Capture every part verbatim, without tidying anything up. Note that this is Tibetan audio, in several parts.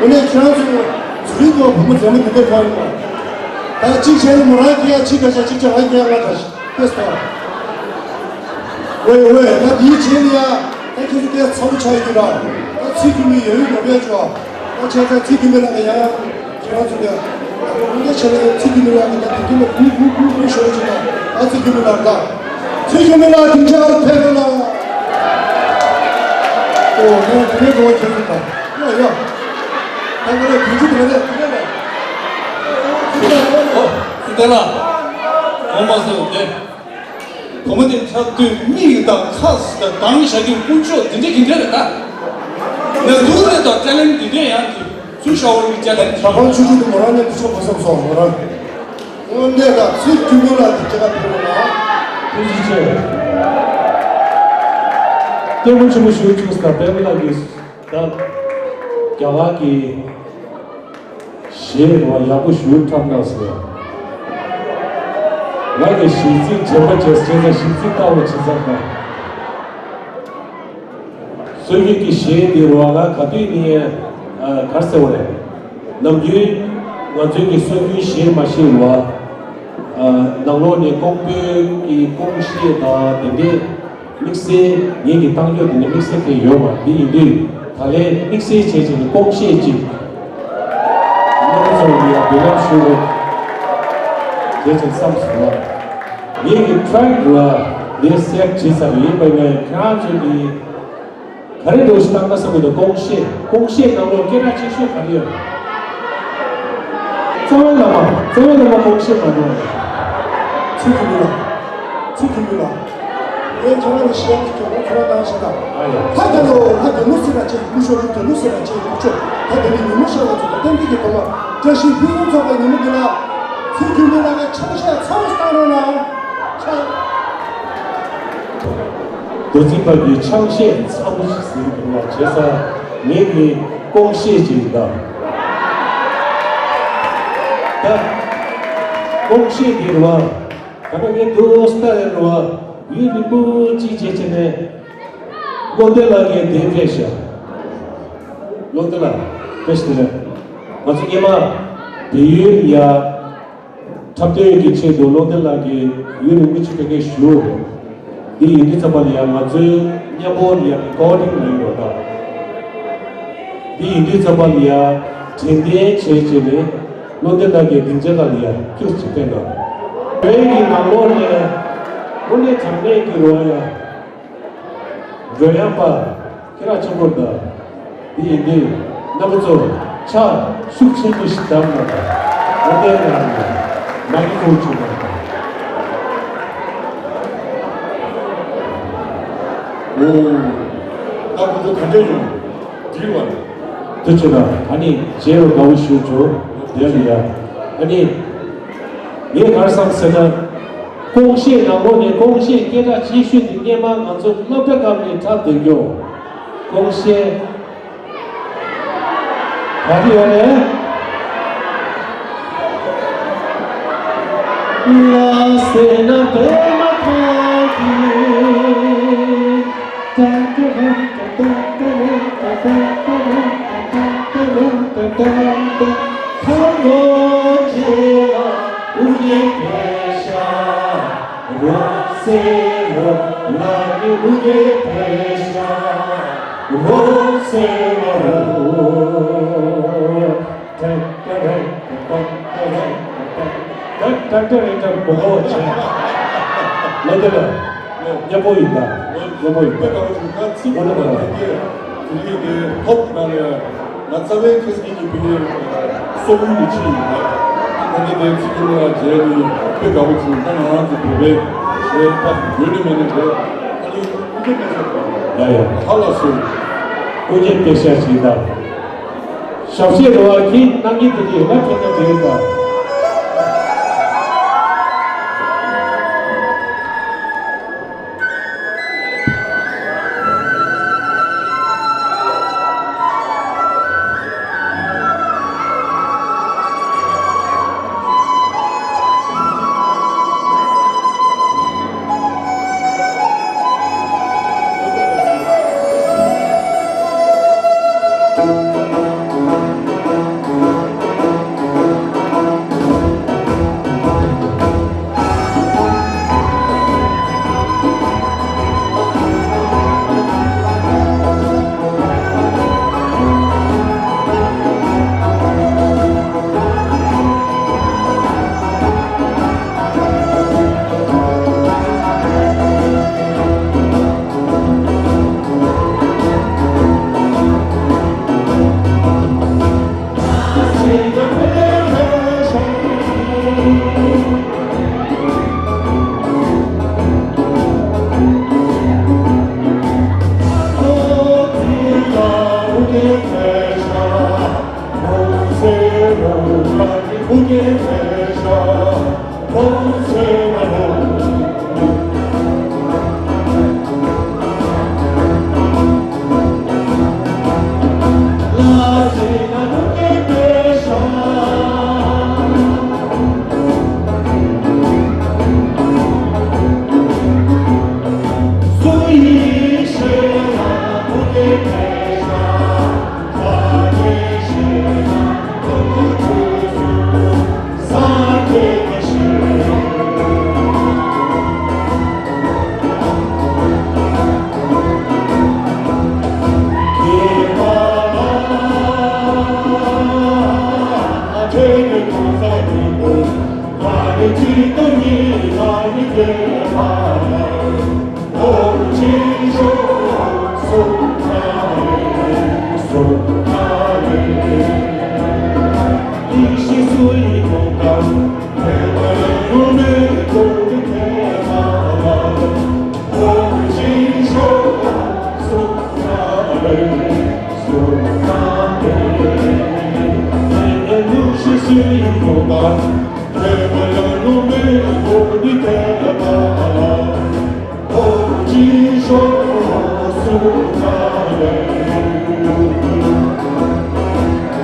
དེ་ནས་ཁྱེད་རང་ཚོ་ཟུར་རིག་ཏུ་བུ་མོ་མཛེས་མ་འདི་འདྲ་གང་ཡིན་པ། ད་གཅིག་བྱས་ན་མོ་རང་ཁྱེད་ཡ་གཅིག་ག་ཤ་གཅིག་བྱས་ང་ཁྱེད་ཡ་ང་ག་ཤ་ཏེས་ད། ཝེ་ཝེ། ད་དེའི་རྗེས་ལ་ཡ་ད་ཁྱེད་ཚོ་ཏེས་ཚ་པོ་ཆགས་ཡོད་ར། ད་ཚིག་རྒྱུ་མི་ཡོད་ཡོད་ཡོད་ཡོད་ཅོ། ད་བྱས་ཙང་ཚིག་རྒྱུ་མི་ལ་ཡ་ཡ། ཁྱེད་རང་ཚོ་ལ་དགོངས་འགལ་བྱས་ན་ཚིག་རྒྱུ་མི་ལ་གི་ད་དེ་དུས་ལ་གུ་གུ་གུ་གུ་ཤོར་ཅིག་ད། ད་ཚིག་རྒྱུ་མི་ལ་ད། ཚིག་རྒྱུ་མི་ལ་དེང་ཆར་ཕེབས་རོགས་གནང་། ཨོ་ངས་དེ་འདྲའི་དགོངས་བྱས་ཟིན་ད། ཡ་ཡ། ད་ང་ལ་དུས་ཚོད་དེ་འདྲ་དེ་འདྲ་རེད། ཨོ་སུ་ད་ལ། ཨོ་མ་སུ་དེ། བུ་མོ་དེ་ཆགས་དུས་མིག་དང་ཁ་ཟེར་དང་བཞག་རྒྱུ་དཀོན་མཆོག་འདི་འདྲ་གི་འདྲ་རེད་ད། ངས་སུ་རེད་ད་ཅ་ལན་འདི་འདྲ་ཡང་གི་ཚུལ་ཤ་བོ་གི་ཅ་ལན་ད་ཕར་ཆུ་ཆུ་དུ་མོ་རང་ནས་དུ་ཆོག་གོ་སོང་སོང་མོ་རང་། དངོས་གནས་ད་ཚིག་རྒྱུ་མི་ལ་འདི་ཅི་ག་ཕེབས་ན། ཐུགས་རྗེ་ཆེ། སྐྱབས་མགོན་ཆེན་པོ་ཞུ་བཅུག་ས་པད་མ་ལགས་ཀྱིས་ད་རྒྱ་གར་གྱི་གཞས་རེད་བ་ཡག་པོ་ཞུ་འཁྲབ་གནང་ཟེར། ང་གི་གཞས་ཚིག་དྲན་པ་བྱས་བྱས་ཙང་གཞས་ཚིག་ལྟ་བུ་བྱེད་ཚར་ད། སྲོལ་རྒྱུན་གྱི་གཞས་འདི་རུ་བ་ལ་ག་དུས་ནས་གར་ཟེར་བ་རེད། ནམ་རྒྱུན་ང་ཚོའི་གི་སྲོལ་རྒྱུན་གཞས་མ་ཤེས་རུ་བ། ནང་ལོགས་ནས་ཀོང་པོའི་གི་ཀོང་གཞས་དང་དེ་འདྲའི་དམིགས་བསལ་ངེད་ཀྱི་བཏང་རྒྱུ་དེ་ནི་དམིགས་བསལ་དེ་ཡོད་པ་འདི་ཡིན་དུས་ད་ལན་དམིགས་བསལ་བྱས་བྱས་ནས་ཀོང་གཞས་ཅིག་རྣམ་པ་ཚོ་ལ་ཡང་འབུལ་ལམ་ཞུ་རོགས་བྱས་བྱས་བསམ་སོང་ལ། ངེད་ཀྱི་ཊེག་ལ་འདི་སེབ་བྱེད་ཚར་ཡིན་པ་ནས་ཁྱེད་རང་ཚོ་གི་ག་རེ་འདྲ་ཞིག་བཏང་ན་བསམ་གྱི་འདུག་ཀོང་གཞས། ཀོང་གཞས་ནང་ལོགས་སྐད་གྲགས་ཆེ་ཤོས་ག་རེ་ཡོད། རྩ་བའི་བླ་མ། རྩ་བའི་བླ་མ་ཀོང་གཞས་མ་འགྲོ། ཚིག་གི་མི་ལ། ཚིག་གི་མི་ལ། ངས་ཁྱེད་རང་ལ་ཤེས་ཡག་གི་ཁྱོད་རང་ཁྱོད་རང་བཏང་ཞིག་དང་། ཨ་ཡ། ལྷ་རྒྱལ་ལོ། ལྷ་རྒྱལ་ལོ་ཟེར་ར་ཅེས་སྐུ་ཞོགས་ཀྱི་རྒྱལ་ལོ་ཟེར་ར་ཅེས་སྐུ་ཞོགས། ད་དེ་ནི་ཉིན་མོ་ཤར་བ་ཚོ་དང་བསྟན་པའི་གི་གོ་ལ་བཀྲ་ཤིས་ཕུན་སུམ་ཚོགས་པའི་ཉིན་མོ་འདི་ལ། ཚིག་གི་མི་ལ་ངས་ཆང་ཤ་ཚ་བོ་བཏང་རོགས་གནང་། ཆང་། རྡོ་རྗེ་པ་གིས་ཆང་གཞས་ཚ་པོ་ཞིག་ཟེར་གི་འདུག་ལ་བྱས་ཙང་ངེད་ཀྱིས་ཀོང་གཞས་ཅིག་ཡིན་ད། ད་ཀོང་གཞས་འདི་རུ་བ་ད་ནི་ངས་འདུག་སྟ་ཡ་རུ་བ་ཡུན་རིང་པོ་ཅིག་བྱས་བྱས་ནས་བློ་བདེ་ལགས་ངས་དེ་ཕེབས་ཤག་བློ་བདེ་ལགས་ཕེབས་ཤིག་དེ་ནས་ང་ཚོ་སྔས་མ་བལ་ཡུལ་ཡ། འཁྲབ་སྟོན་གྱི་ཆེད་དུ་བློ་བདེ་ལགས་ཀྱིས་ཡུན་རིང་པོ་ཅིག་ཕ་གིར་བཞུགས་རེད། འདི་ཡིན་དུས་ཙམ་པ་ལ་ཡང་ང་ཚོའི་མཉམ་པོ་ལ་ཡང་རི་ཀོར་ཌིང་ལ་ཡོད་རེད་ད། འདི་ཡིན་དུས་ཙམ་པ་ལ་ཡང་དྲན་རྟེན་བྱས་བྱས་ནས་བློ་བདེ་ལགས་ཀྱིས་སྡིངས་ཆ་ཁ་ལ་ཡང་སྐྱུར་ཅིག་བསྟན་གནང་། བོད་ཀྱི་ནང་ལོགས་ནས་དངོས་གནས་དྲང་གནས་ཀྱི་རོལ་དབྱངས། རོལ་དབྱངས་པ་ཁྱེད་རང་ཆེན་པོ་འདུག་འདི་ཡིན་དུས་རྣམ་པ་ཚོ་ཕྱག་ཤུགས་ཆེན་པོ་ཞིག་བརྡབ་གནང་དང་། འོ་དེ་ཡང་མ་གི་ཁོང་ཆུང་བ་དང་། ཨོ། ད་ཁོང་ཚོ་ག་འདྲ་ཡོང་། འགྲིག་བ། དུ་ཆུ་དང་ཨ་ནི་རྗེ་རུ་དགའ་བོ་ཞུ་ཆོག་དེ་ལ་ཡ། ཨ་ནི། ངས་ག་རེ་བསམ་ཟེར་ན། ཀོང་གཞས་ནང་ལོགས་ནས་ཀོང་གཞས་སྐད་གྲགས་ཆེ་ཤོས་འདི་སྔས་མ་ང་ཚོ་སློབ་གྲྭ་སྐབས་ནས་འཁྲབ་བསྡད་མྱོང་། ཀོང་གཞས་ག་རེ་ཡོད་རེད། ལ་སེ་ན་པད་མ་ཐང་གི། ད་ད་ད་རེད་ད་མོ་ཧོ་ཆེ། ལོ་དེ་ལ་མཉམ་པོ་ཡིན་ད། མཉམ་པོ་ཡིན་ད། དངོས་གནས་མ་རེད། དེ་ལས་དེ་ཐོབ་ན་ལ་ང་རྩ་བའི་ཁ་སྐད་ཀྱི་བོད་ཡིག་སོག་པོའི་ཡིག་ཆ་ཡིན་ད། ད་ནི་དེ་ཚིག་གི་ལ་རྗེས་ནི་དཔེ་དགའ་པོ་བྱུང་། ད་ང་རང་ཚོ་བོད་པའི་རེད་ད། ཡོད་ནི་མེད་ནི་རེད། ཨ་ནི་སྐུ་མཁྱེན་པད་ཤག་ཡ་ཡ། ཧ་ལ་སོ། སྐུ་མཁྱེན་པད་ཤག་ཅིག་ད། ཞབས་ཕྱི་རེ་བ་གིས་གནང་གི་འདུག་གི་ང་ཕེབས་ན་འགྲིག་གི་ད།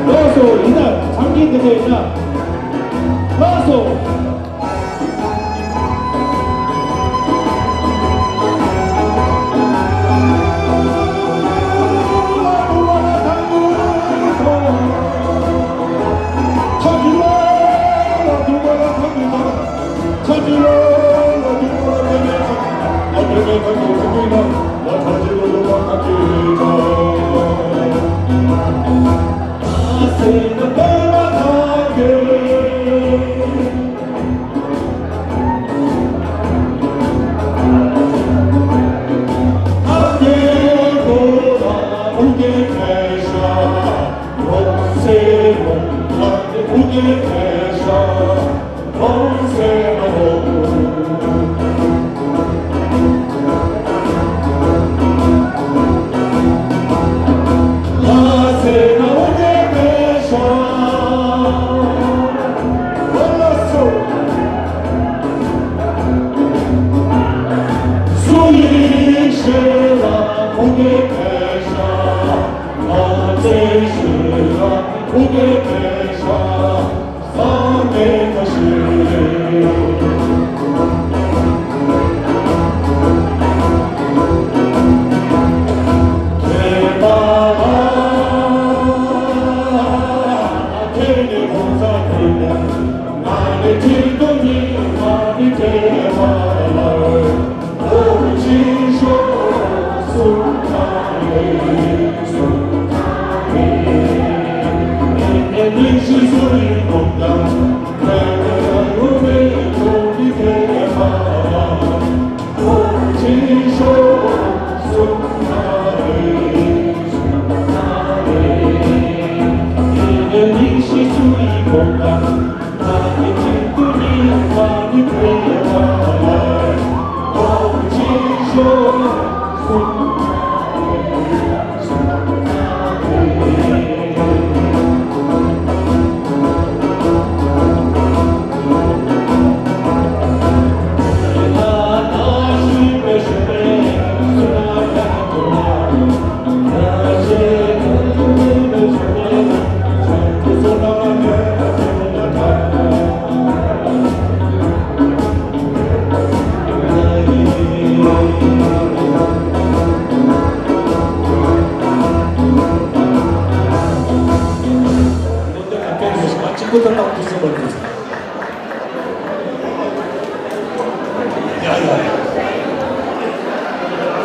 ལགས་སོ། ཡིན་ན་ཚང་གིན་དེ་འདྲ་ཡིན་ན། ལགས་སོ།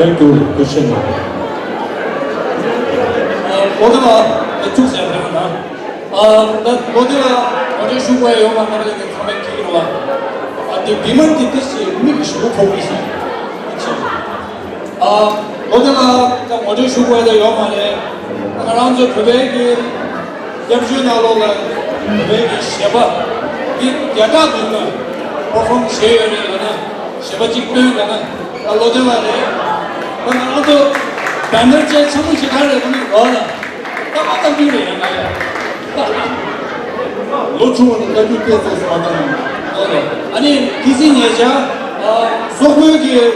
Thank you. Appreciate it. ཨ། ལོ་དེ་ལ་ཐུགས་ཟེར་ཕེབས་ན། ཨ། ད་ལོ་དེ་ལ་ངོ་སྤྲོད་ཞུ་དགོས་ཡོད་མ་རེད། ཚང་མས་མཁྱེན་གྱི་རེད་བ། ཨ། དེ་བི་མ་དེ་དེ་ཞིག་མིག་གི་ཞུ་ཁོག་གི་ཞིག་ཨ། ལོ་དེ་ལ་ད་ངོ་སྤྲོད་ཞུ་དགོས་ཡ་ཡོད་མ་རེད། ང་རང་ཚོ་བོད་པའི་གི་སྐྱབས་བཅོལ་ནང་ལོགས་ལ་བོད་པའི་གི་གཞས་པ་འདི་བརྒྱ་ཕྲག་བདུན་ལ་པར་ཧྥོམ་བྱས་ཡོད་རེད་ལབ་ན། གཞས་པ་གཅིག་བཏོན་ལབ་ན། ད་ལོ་དེ་ལ་རེད། ད་ང་རང་ཚོ་བེ་ནར་ཅན་ཆེན་པོ་ཞིག་ག་རེ་རེད་ཁོ་ནི་ལོ་ལ་ད་མ་བཏང་རྒྱུ་རེད་ཡིན་ན་ཡ། ལོ་ཆུང་བ་ནི་ལྟ་རྒྱུ་སྐད་ཚོགས་སུ་མ་བཏང་ཡིན། ཨ་ནི་དེ་སྲིད་ཉེ་ཆར་སོག་པོའི་གི་རིན་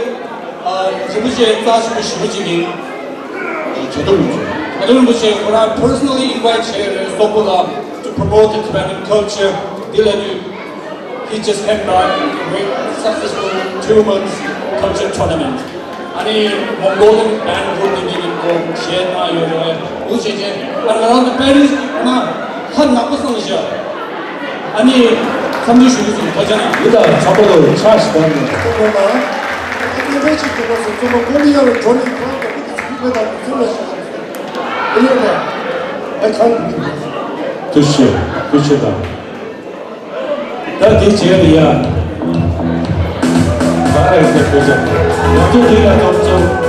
པོ་ཆེ་རྩ་ཆེན་པོ་ཞེ་པོ་ཅིག་གིས། ཨ། ཇོ་དོན་རིན་པོ་ཆེ། ཇོ་དོན་རིན་པོ་ཆེ་ཁོ་རང་personally invite བྱས་རེད། སོག་པོ་ལ་to promote the Tibetan culture. དེ་ལ་དུས། He just came back with a great successful two months culture tournament. ཨ་ནི་Mongolian band group དེ་འདྲ་གི་ཁོ་གཞས་གནང་ཡོད་རེད། འུ་བྱས་རྗེས་ཨ་ང་རང་ཚོ་པེ་རིས་ཁོ་ན་ཧ་ནག་པོ་སོང་ཞག་ཨ་ནི་འཚམས་འདྲི་ཞུ་གི་ཚུལ་ཐུགས་རྗེ་གནང་། འདི་ལྟར་ཚ་པོ་ལོ་ཆ་ཞིག་བཏང་ནས། ཁོ་ན་ཨ་ནི་འདྲ་ཞིག་དེ་པ་སོ་ཚོ་མ་ཁོ་ནི་ཡར་འགྲོ་ནས་ཁོ་རང་གི་ཚུལ་མེད་དང་ཚུལ་ལ་ཞིག་དེ་ལས་ན་ཨ་ཁང་གི། ཐུགས་རྗེ་ཆེ། ཐུགས་རྗེ་ཆེ་དང་། དེ་བྱས་ནས་ཡ། ག་རེ་ཟེར་དགོས་ཀྱང་། ང་ཚོ་དེ་ལ་ཐོབ་ཚོ།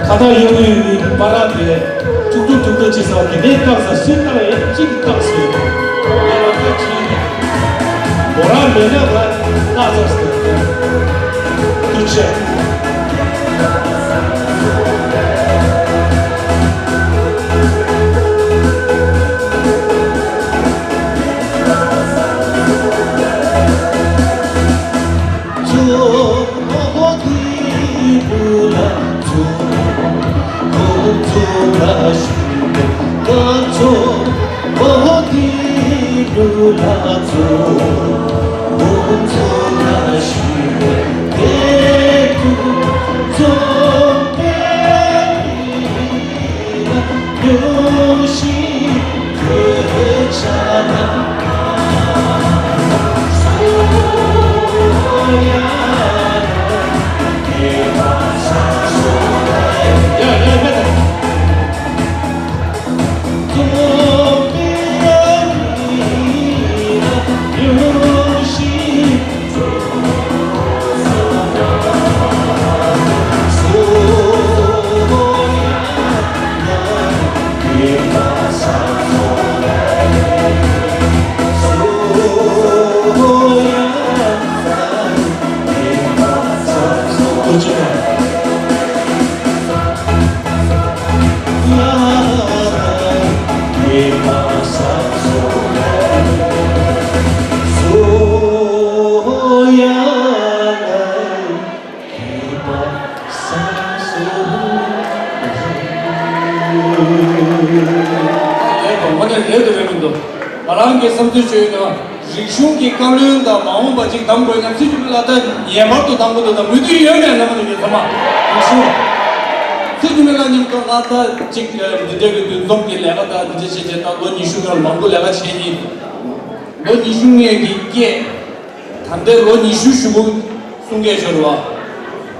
ཁ་བཏགས་གཡོན་ངོས་ནི་པར་ར་དེ་ཅུག་ཅུག་ཅུག་ཅུག་ཅེས་ཟེར་བ་དེ་ནས་བཏགས་ས་སུས་བཏགས་ཡས་གཅིག་གིས་བཏགས་སོ། ཡ་ལ་ཁ་ཆེ་ནས་མོ་ར་མེད་ན་ང་བཏགས་ས་སུ་ཐུགས་ཆེ། ངོ་ནས་ལས་དུ་རེ་མི་འདུག་ང་རང་གི་བསམ་ཚུལ་བརྗོད་ཡོད་ན། རིག་གཞུང་གི་བཀའ་བློན་དང་མ་འོངས་པ་ཅིག་གདམ་དགོས་ན་ཚེ་རྒྱུན་ལ་ད་ངེས་པར་དུ་གདམ་དགོས་འདུག་ད་མོས་མཐུན་ཡོད་མེད་ལ་མ་ལུས་ཡོད་ཚང་མ་རིག་གཞུང་། ཚེ་རྒྱུན་ལ་མཉམ་དུ་ལ་ད་ཅིག་འདི་འདྲ་གི་འདུ་འཛོམས་ཀྱི་ལས་ཀ་ད་འདི་འདྲ་བྱེད་བྱེད་ད་ལོ་ཉི་ཤུ་ལ་མང་པོ་ལས་ཀ་བྱེད་ནི། ལོ་ཉི་ཤུ་ངེད་ཀྱི་སྐད། ད་ལྟའི་ལོ་ཉི་ཤུ་གཞུག་གུ་གསུང་སྐད་ཤོར་བ།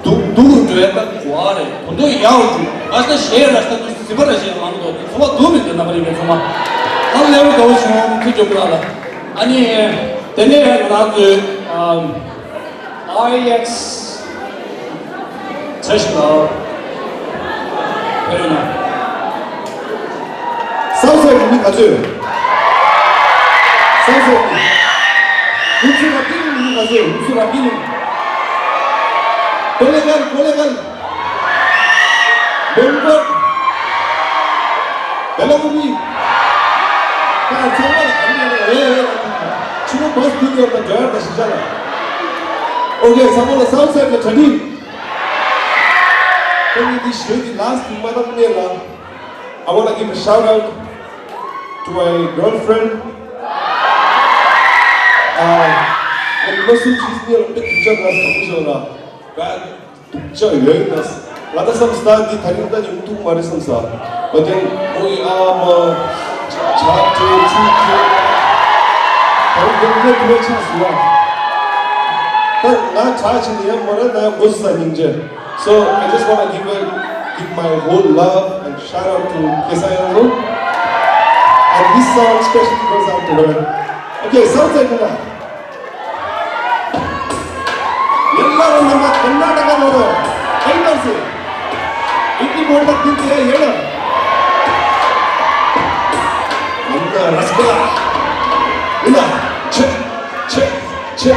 སྡུག་སྡུག་རུ་འགྲོ་ཡ་ད་གོ་བ་རེད། དུ་འདོད་ཡག་རུ་འགྲོ་ཨ་ཤ་ཞེ་ར་ཤ་དུ་སི་པ་ར་ཞེ་མང་དུ་ཚོ་བ་སྡུག་མི་འདུག་རྣམ་པ་རིག་པའི་ཚོ་མ། ད་ལེའུ་དགའ་བོ་བྱུང་ཁྱི་འཇོག་ལ་ལ། ཨ་ནི། དེ་ནས་ང་ཚོས་ཨམ། ཨའི་ཨེག་སི། བྱ་ཞིག་ལ། ཕེ་རེ་ན། མི་ག་ཚོད། སང་སང་། ཧུན་སུར་ར་ཀི་ལིང་མི་ག་ཚོད། ཧུན་སུར་ར་ཀི་ལིང་། ཀོ་ལེ་གལ། ཀོ་ལེ་གལ། བེང་ཀོག་བེ་ལ་རུ་མི། ད་ཚང་མ་ལ་ག་རེ་རེད། རེད་རེད། ཆུ་མོ་བཱས་དེ་ཡོད་ད་འགྲོ་ཡ་ད་ཞི་ཅ་ལ། ཨོ་ཁེ། ཚང་མ་ལ་སང་སང་གི་གྲ་སྒྲིག་ད་ངས་འདི་ཞོལ་གྱི་last མ་གཏོགས་མེད་ལ། I wanna give a shout out to my girlfriend. ཨ། ང་གསུམ་བཞི་ནས་ལ་དཔེ་སྡུག་ཅག་ང་བསམ་བྱུང་ལ། དཔེ་སྡུག་ཅག་ཡོད་ན། ང་ད་བསམ་སྟངས་འདི་ད་རིང་ད་ཉུང་ཐུག་མ་རེད་བསམ་ས། But then ཨོ་ཡ་མ། ཆ་ཆེ་ཆུ་ཆེ། ད་རིང་དེ་འདྲ་དེ་འདྲ་ཆགས་སོང་ལ། ད་ང་ཆ་ཆེ་ནས་ཡང་མ་རེད། ད་ཡང་དགོས་ས་སྙིང་རྗེ། So I just wanna give a, give my whole love and shout out to Kesa Yanglo. And this song specially goes out to her. Okay, sounds like that. Yalla rama Karnataka doro. Kainarse. Iti bonda tinti hai yena. Anda rasgulla. Ina. Che, che, che.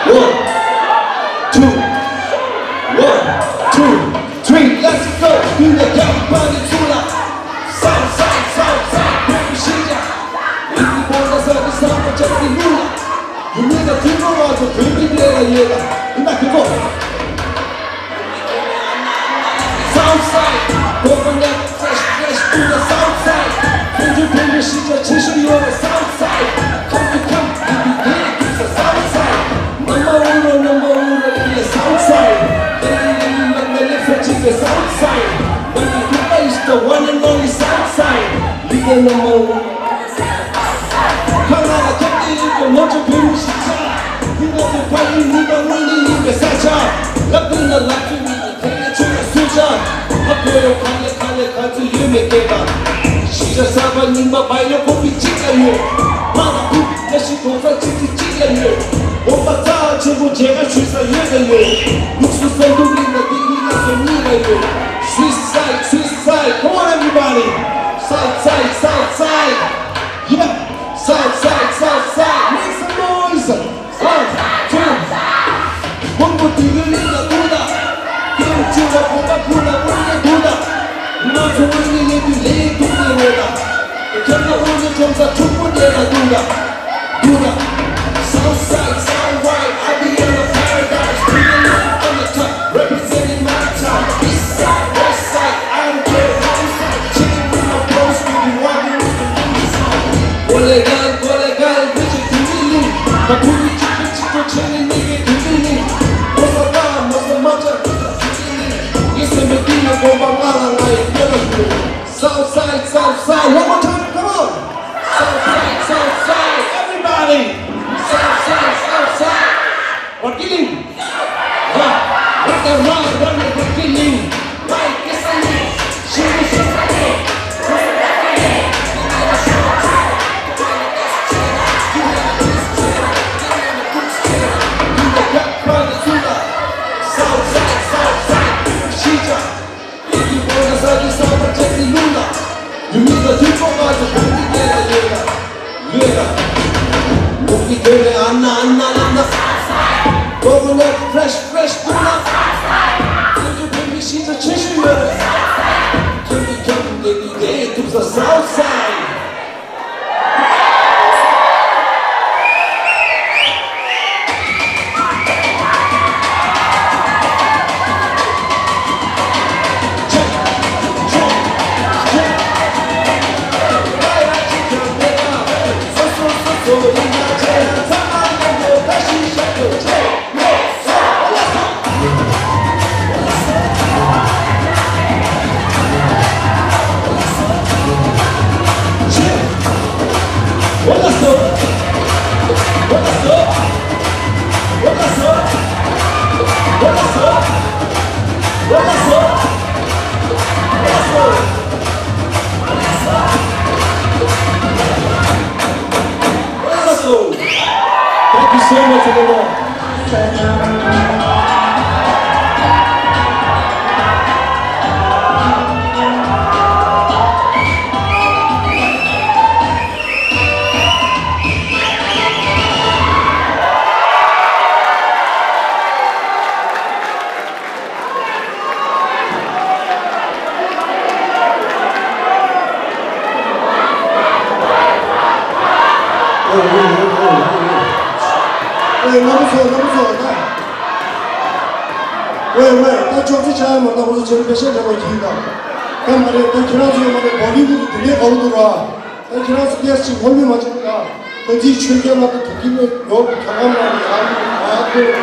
One, two, one, two, three, let's go. Bring the young body to the south side, south side, bring the shit down. If you want the sun, the sun, but just the moonlight. You need a people want to bring me there, yeah. In the people. South side, coconut fresh, fresh to the south side. Bring the bring the shit, the tissue, you're the south side. Come to come, you be there, it's the south side. Number uno, number uno in the south side. Then you make the left, which is the south side. When you look at, it's the one and only south side. You the number one. ཁ་ལ་ལ་ཐོབ་སྟེ་ཡིན་པའི་ལོ་ཆུ་བོད་མི་ཤི་ཆ། ཡིན་ནོ་ཚོ་ཕ་ཡུལ་ནུས་པ་དངོས་གནས་ཡིན་པའི་ས་ཆ། ལབ་དུས་ན་ལབ་ཚུལ་མི་ཡིན་དེ་ལས་ཆུ་ལ་སུ་ཆ། ཧ་གོ་ཡོད་ག་ལེ་ག་ལེ་ག་ཚོད་ཡོད་མེད་སྐད་པ། ཤི་ཆ་གསར་པ་རྙིང་པ་བ་ཡོད་ཁོ་པི་གཅིག་ཀ་ཡོད། མ་ལ་ཕུ་པི་ཀ་ཤི་གོང་ས་གཅིག་གཅིག་གཅིག་ལ་ཡོད། འོ་པ་རྩ་ཆེན་པོ་མཇལ་ཁ་ཞུས་ས་ཡོད་ཀ་ཡོད། ལུགས་སུ་ས་འདུག་གླིང་ལ་འདི་གླིང་ལ་སོ་གཉིས་ལ་ཡོད། Swiss side, Swiss side, come on everybody. South side, south side. Yeah, south side, south side, make some noise. One, two. Mumbo Tigre in the Buddha. Kim Jira Buddha Buddha Buddha Buddha. Not to win the lady, lady Buddha Buddha. The Kemba Buddha comes up to put there a Buddha. Buddha. South side, sound right, I be in the paradise. Bring it on the top. Representing my town, east side, west side, I don't care what side. Chilling with my bros, we be walking with the movies on. Go legal, go legal, bitch, you do me lean. My booty chicken, chicken, chilling, nigga, do me lean. What's up, what's up, what's up, what's up, do me lean. Listen to me, go by my line, I ain't never do. South side, south side, one more time, come on. South side, south side, everybody. South side, south side. What killing? What the wrong, what the killing? Why kissing me? She was just a kid. South side, south side, she just. If you wanna sell yourself, just the Luna. You need a two for us, and we get a Luna. Luna. Look, we get it, Anna, Anna, Anna. Coconut, fresh, fresh, Luna. If you bring me, she's a chicken, Luna. Can we come, baby, day to the south side? Thank you so much, everyone. རྣམ་པ་ཚོ་རྣམ་པ་ཚོ་ད། ཝེ་ཝེ་ད་ཅོག་ཙེ་ཆག་ཡ་མ་གཏོགས་ཁོ་ཚོ་ཆེན་པོ་ཕལ་ཆེར་འདྲ་པོ་གྱིས་ད། ད་མ་རེད་ད་ཁྱེད་རང་ཚོ་མ་རེད་བོ་ལི་བུ་དེ་འདྲའི་དགའ་བོ་འདུག་ར། ད་ཁྱེད་རང་ཚོ་ཏེས་ཅིག་ངོ་མི་མ་བྱེད་ད། ད་འདིའི་ཆོས་རྒྱལ་ལ་ད་དུ་ཀི་ནས་ཡོག་གི་ཁ་ཁ་མ་ཡང་མ་ཐོས།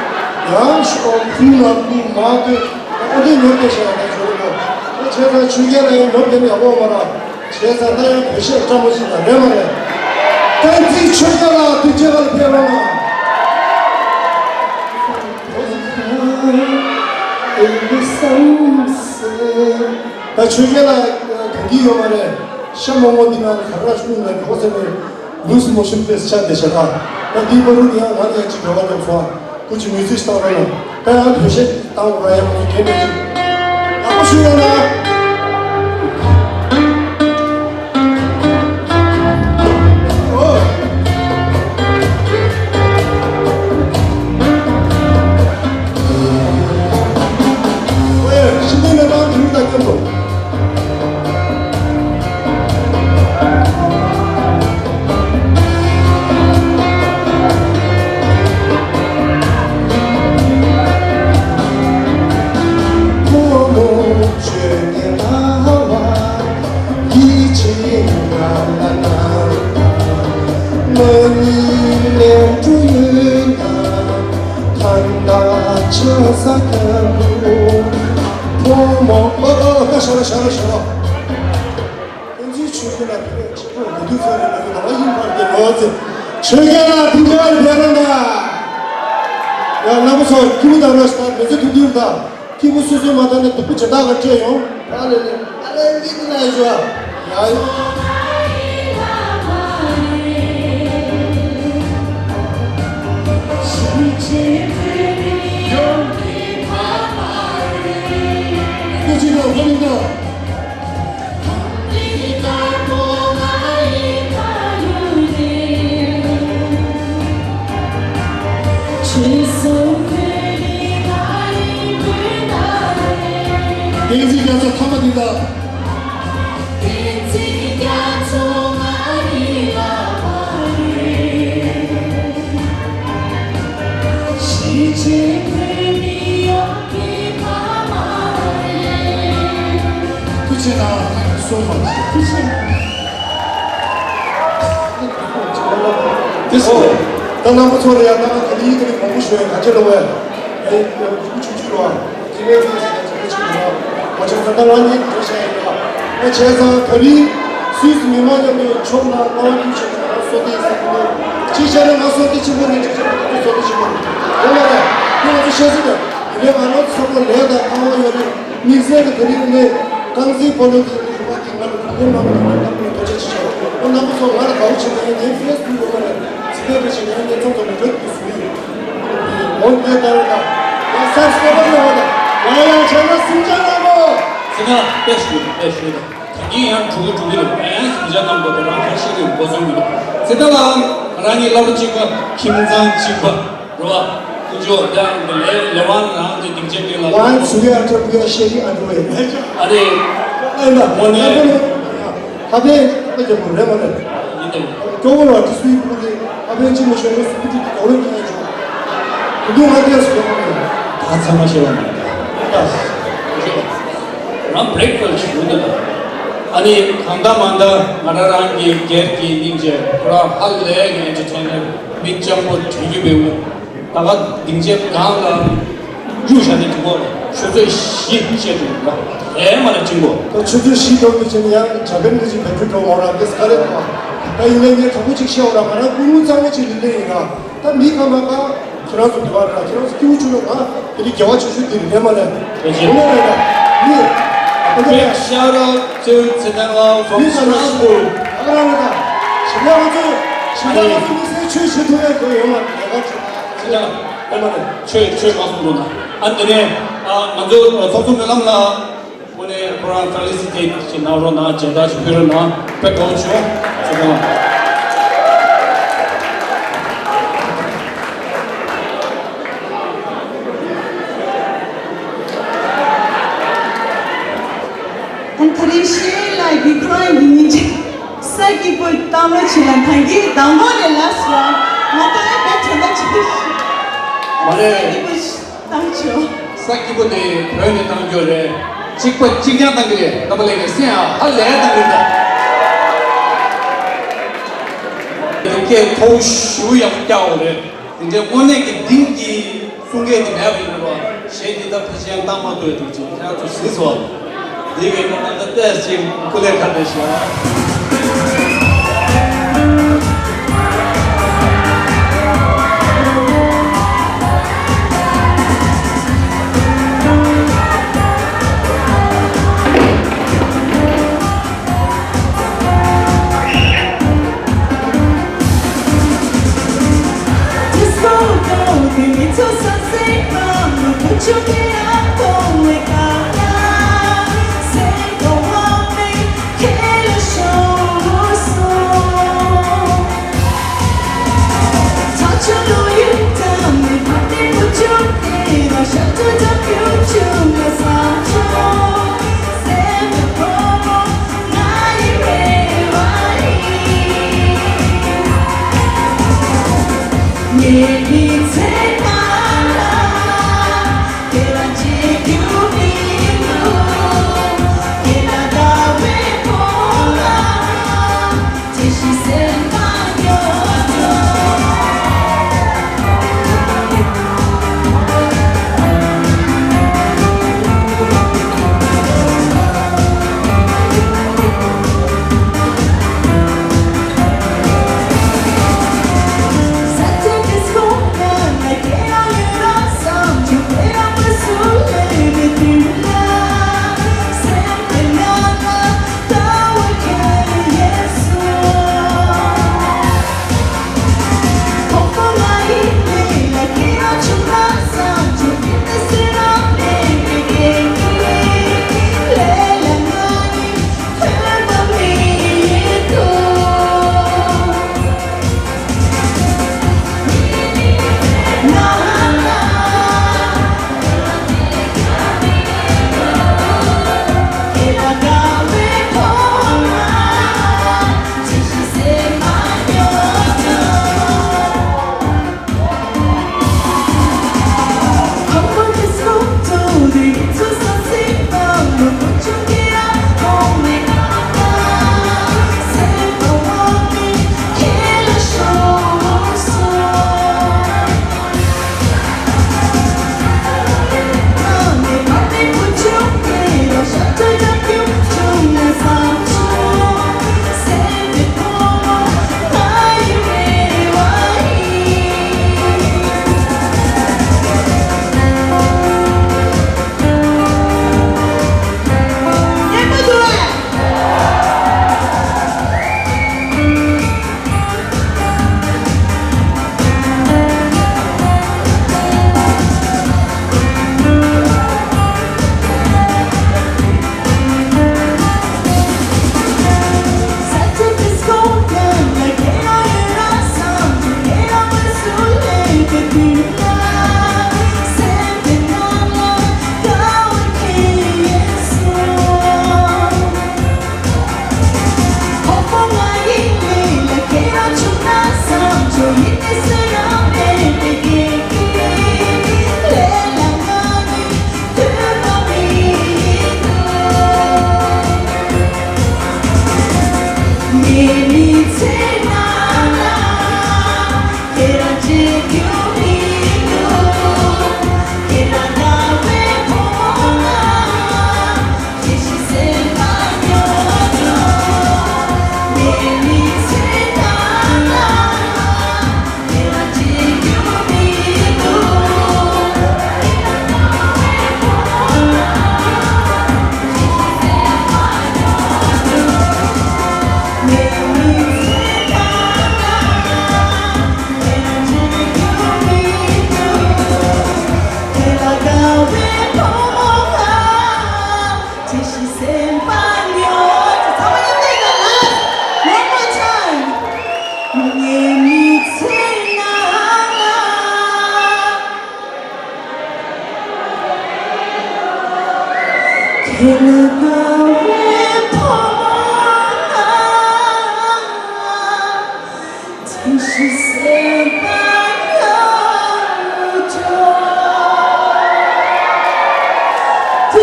ཡང་ཤོག་ཁུང་ལ་ལུ་མ་ཐོས། ད་འདི་ཉོ་ཐེ་ཤ་ད་ཆོས་རྒྱལ་ད་བྱས་ཙང་ཆོས་རྒྱལ་ལ་ཡང་ཉོ་ཐེ་ནས་ཡག་པོ་མ་ར། བྱས་ཙང་ད་ཡང་བོད་གཞས་སྤྲང་མོ་ཞིག་ལ་རེད་མ་རེད། ད་འདིའི་ཆོས་རྒྱལ་ལ་དུ་ཁྱེད་ལ་ཕེབས་རོགས་གནང་། ད་ཆོས་རྒྱལ་ལ་གང་གི་ཡོད་མ་རེད། ཤ་མོག་མོག་འདི་ནང་ལ་ག་ར་ཤུ་ལ་གོ་ཟེར་ནས་ལུས་མོ་ཤུ་པེ་ཤ་དེ་ཤ་ད། ད་འདི་པ་རུ་ཡང་ང་ཡང་ཅིག་འགྲོ་བ་ཉོག་སོང་། ཁུ་ཅི་མི་ཚེ་སྟོང་ར་ནོ། ད་ཡང་བོད་གཞས་བཏང་བ་ཡང་ཁུ་གེ་མེད་ཅིག་ཡག་པོ་ཞུ་ཡོང་ན། ཨོ། ཨོ་ཡ། ཤི་ཏི་ནེ་ཏང་དུ་ད་ཀེམ་པོ། ཕོ་མོ། ཨོ་ཨོ་ཨོ། ཤ་ར་ཤ་ར་ཤ་ར། ཨོ་ཛི་ཆོས་རྒྱལ་ལ་ཕེབས་ཆེན་པོ་མི་འདུག་ཟེར་ནས་མི་འདུག་ད་ཡིན་པར་དེ་ནོར་ཙེ། ཆོས་རྒྱལ་ལ་ཕེབས་ཕེབས་རང་ད། ཡ་རྣམ་པ་ཚོ་སྐྱིད་པོ་དང་རོགས་ཞེ་དྲག་མི་ཚེ་ཐུང་ཐུང་དང་སྐྱིད་པོ་སོ་སོའི་མ་དང་ནས་སྡུག་པོ་བྱེད་སྟངས་ཀ་སྤྲད་ཡོང་། ཨ་ལེ་ལེ་ཨ་ལེ་མི་འདི་ན་ཡོད་ཡ། ཀུ་ཅི་དང་ཧོ་ལི་དང་། བསྟན་འཛིན་རྒྱ་མཚོ་ཐ་མ་འདི་དང་། ཐུགས་རྗེ་གནང་། སོ་མ། ཐུགས་རྗེ་གནང་། དེ་སོ། ད་རྣམ་པ་ཚོ་ལ་ཡང་ད་ག་ནི་ག་ནི་མང་པོ་ཞུ་ཡ་ག་ཅི་རེད་བས། ཨེ་ཡང་ཆུང་ཆུང་རོ། དེ་ནས་དེ་ཞིག་ཅིག་ཡིན་ན། ང་ཚོ་ད་ལྟ་ང་གཉིས་འགྲོ་བྱ་ཡིན་ལ། ཨེ་བྱས་ཙང་ད་རིང་སུད་སི་མི་མང་མཉམ་དུ་ཕྱོགས་ན་རྔ་བ་ཁྱུ་ཞིག་ན་སོ་ཏི་ས་ཁུལ་དུ། ཅི་བྱས་ན་ང་སོ་ཏི་ཆེན་པོ་རེད། ཅི་བྱས་ན་ང་ཚོ་སོ་ཏི་ཆེན་པོ་རེད། ཡོད་མ་རེད། ཁྱོད་ང་ཚོ་ཤེས་ས་རེད། དེ་ནས་ང་རང་ཚོ་ཚང་མ་ལས་དང་ཁང་བ་ཡོད་རེད། དམིགས་བསལ་གྱི་ད་རིང་ནས་རྐང་འཛིན་སྤོ་ལོ་དེ་རེད། རུ་བ་དེ་ང་ལ་ཁུར་ཁུར་མང་པོ་དང་ནང་ཁུལ་དོ་ཆ་ཆེ་ཆེ་བ། ཁོ་རྣམ་པ་ཚོ་ང་ལ་དགའ་བོ་བྱེད་ཀྱི་ཡོད། ངའི་ཕེ་སི་བུག་ཡོད་མ་རེད། ཚིག་ལས་རེ་བྱེད་ཀྱི་ཡོད། ངས་ཚོགས་ཚོགས་མི་འགྲོ་དུས་སུ་ཡིན། འོ་དེ་ལྟར་ད། ཡང་སར་སྐད་པར་ཡོང་བ་དང་། ཡང་ཡང་བྱས་ན་སེམས་ཅན་རྣམས་པོ། ཚེ་ན་དཔེ་ཞུ་དཔེ་ཞུ་དང་། ད་གིན་ཡང་འགྲོ་གི་འགྲོ་གི་རེད། ཡང་ཡང་སེམས་ཅན་རྣམས་པོ་དེ་རང་ཁ་ཤས་ཀྱི་འགོ་བཟུང་གི་རེད། ཚེ་ད་ལའང་རང་ཉིད་བླ་མ་གཅིག་པ་ཁྱིམ་ཚང་གཅིག་པ་རེད་བ། ཀུན་སྤྱོད་ཡང་ལས་ལས་དབང་རང་གི་སྡིངས་ཆའི་སྟེང་ལ། ཝན་སུ་ཡ་ཁྲ་བུ་ཡ་ཤེ་རི་ཨ་འགྲོ་ཡ། ཨ་རེ། ཨ་ཡིན་ད། དངོས་གནས། ཧ་པེ་ཨ་རྒྱལ་པོ་རེད་མ་རེད། ཡིན་ད། སྐྱོ་བོ་ལ་ཏི་སུའི་ཕུ་རེད། ཨ་ཕན་ཅི་མི་ཤོད་ནོ་སུ་ཕུ་ཏི་ཏི་ག་ལོ་ཉན་ཡ་ཆོག་དུ་དུ་ང་ཏེ་སུ་ཡོང་མ་རེད། ད་ཚང་མ་ཤེས་པ་མ་རེད། རང་བྷི་རེག་ཕ་སི་ཞུ་ནི་ད། ཨ་ནི་གང་ལྟར་མ་ལྟར་ང་རང་རང་གི་སྒེར་གྱི་སྙིང་རྗེ་ཁོ་རང་ཧ་ལས་ཀྱི་ཨེན་ཊར་ཊེན་ནར་མི་སྤྱང་པོ་བྲིས་རྒྱུ་བེའུ། ད་ག་སྡིངས་ཆའི་སྒང་ལ་གཡུག་བཞག་ནས་འགྲིག་གོ། ཆུ་ཚོད་བཞི་བཤད་འདུག་ར། ཨེ་མ་ར་ཅིང་གོ། ད་ཆུ་ཚོད་བཞི་ཐོག་ཏུ་ཕྱིན་ཡང་ཇ་པན་གྱི་ཅིག་བེད་སྤྱོད་འགྲོ་འོང་ར་དེ་སྐ་ལེ་ཐོག་ད་ཡིན་ནའི་ངས་དྲང་པོ་ཅིག་བཤད་འོང་ར། ང་རང་ཀུན་སློང་གཙང་མ་ཅིག་ལེན་ལེན་ཡིན་ར། ད་མི་ཁ་མ་ཁ་ཁྱེད་རང་ཚོ་འདི་བ་ར་ཁྱེད་རང་ཚོ་སྐྱིད་པོ་བྱུང་ན་ང་དེ་རིང་དགེ་བ་ཆེ་ཤོས་དེ་རེད་མ་རེད། དེ་བྱས་ན་རེད་ད། མི་ཨ་ནི་Big shout out to Tsinghua from Strasbourg. ཨ་ར་ར་ད། ཞི་ལ་ང་ཚོ་ཞི་ལ་ང་ཚོ་མི་སེར་ཆོས་བྱེད་ཐུབ་ཡ་དགོས་ཡོད་མ་རེད། ང་ཚོ་ཆོས་ཆོས་མ་གསུང་འདུག་ན། ཨ་དེ་ནས་ཨ་ང་ཚོ་ཚོགས་གཙོ་སྨོན་ལམ་ལ་དངོས་གནས་ཁོ་རང་ཕེ་ལི་སི་ཊེ་ཊི་ཞིག་གནང་རོགས་གནང་། མཇལ་དར་ཞིག་ཕུལ་རོགས་གནང་། དཔེ་དགའ་བོ་བྱུང་། ཚོགས་གཙོ། ཨ་ནི་ད་རེས་ཤེས་ལ་གི་ཁོ་རང་གི་སྙིང་རྗེ། ས་སྐྱིད་པོ་གཏམ་རོགས་བྱེད་ལ་ཐང་གི་དང་པོ་ནས་ལ་སོ། ང་ད་ཡང་དཔེ་དྲན་པ་ཅིག་མ་རེད། བཏང་ཆོག་ས་སྐྱིད་པོ་དེ་བོད་ནས་བཏང་རྒྱུ་རེད། གཅིག་པ་གཅིག་རྐྱང་བཏང་གི་རེད། སྟབས་ལེགས་ནས་སེམས་ཨ་ཧ་ལས་བཏང་གི་རེད། ད་སྐད་མཐོ་ཞུ་ཡག་སྐྱག་འོ་རེད། དེ་འདྲའི་དངོས་གནས་ཀྱི་གཏིང་གི་གསུང་མཁན་དེ་མེད་པ་ཡིན་ན་རོ། གཞས་འདི་ད་ཕལ་ཆེར་བཏང་མ་ཐུབ་པའི་དུས་ཚོད་ཁྱེད་རང་ཚོ་གཟིགས་སོང་། འདི་གའི་ད་ལྟ་ཏོག་ཙམ་སྐུ་ལས་ཁག་པོ་ཞིག་ཨ།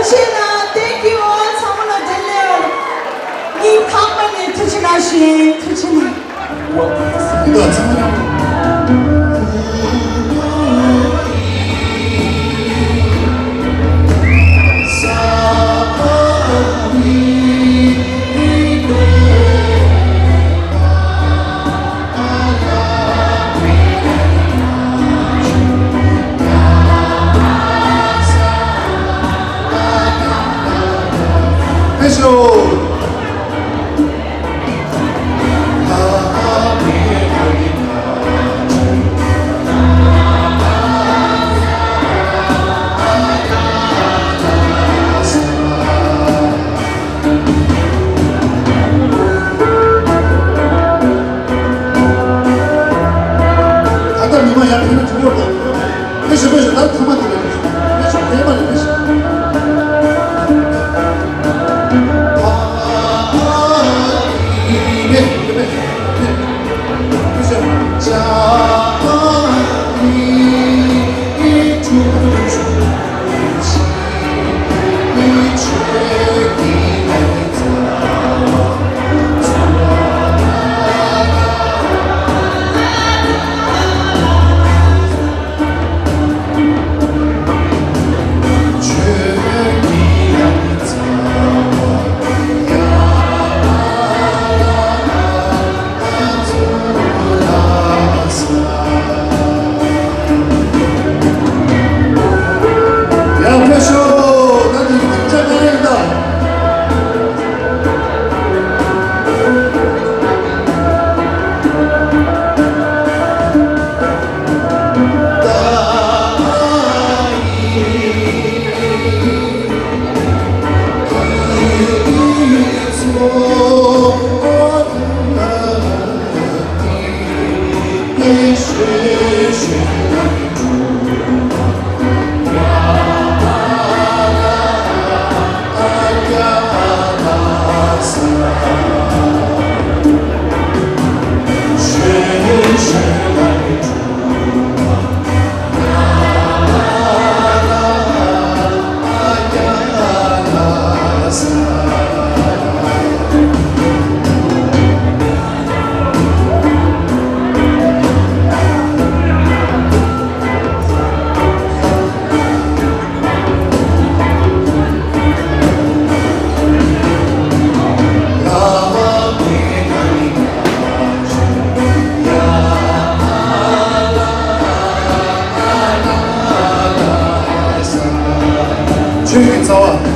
ཆེ་ན། Thank you all. ཚང་མ་ལ་བདེ་ལེགས། སྙིང་ཐག་པ་ནས་ཐུགས་རྗེ་གནང་ཞུ་ཡིན། ཐུགས་རྗེ་གནང་། ད་ལྟ་མི་མང་ཡར་ཕེབས་ན་འགྲིག་ཡོད་རེད། ཕེབས་ཤོག་ཕེབས་ཤོག་ད་ཚང་མ་དེ་རེད། ཕེབས་ཤོག་ཕེབས་མ་རེད། ཕེབས་ཤོག་ཡང་ཕེབས་ཤོག་ད་འདི་སྐད་ཆ་གང་ཡིན་ད། ཆོས་ཀྱི་རྩ་བ།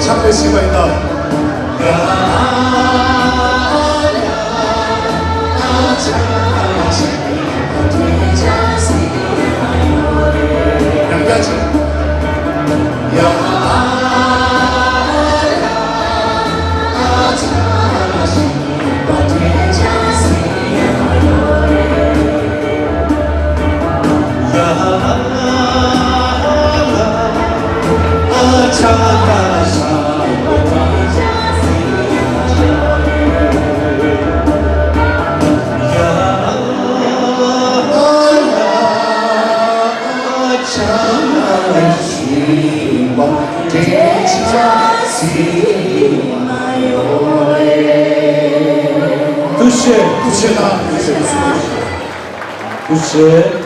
ཕྱག་དཔེ་ཞིག་པ་ཡིན་ད། ཐུགས་རྗེ་ཆེ། ཐུགས་རྗེ་ཆེ། ཐུགས་རྗེ་ཆེ།